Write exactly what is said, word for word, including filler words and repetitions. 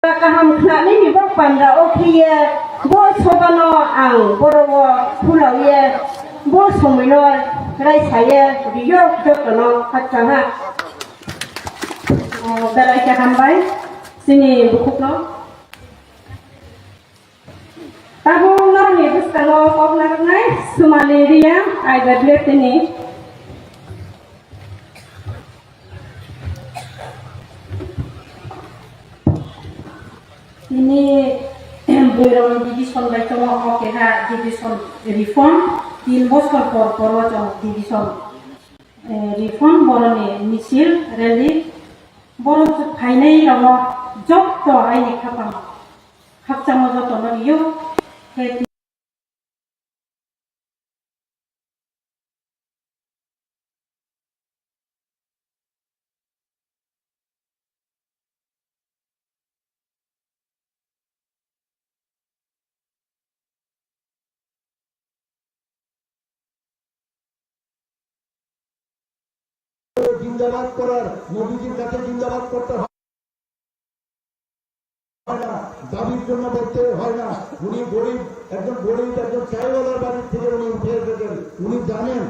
Kaham khnanini bo panda o phiye, bo sobano ang borok o khulauye, bo somoino raisaiye, riyok jotono khakchangha. O, belai khe hambai, chini bukhukno. Tabuk norokni bwskango kok narwknai Sumali Reang, I W F T ni. Tini bwrwirokni division bai tongo, omo keha division reform, tin bosor por por o chwng division, eh, reform, boroni misil, rally, borok phainai rokno jotto aini khapang khakchangma jotono rw-o. জিন্দাবাদ করার, মোদিজির কাছে জিন্দাবাদ করতে হয় না, দাবির জন্য বলতে হয় না। উনি গরিব, একজন গরিব, একজন চাইওয়ালার বাড়ি থেকে উনি উঠে এসেছেন। উনি জানেন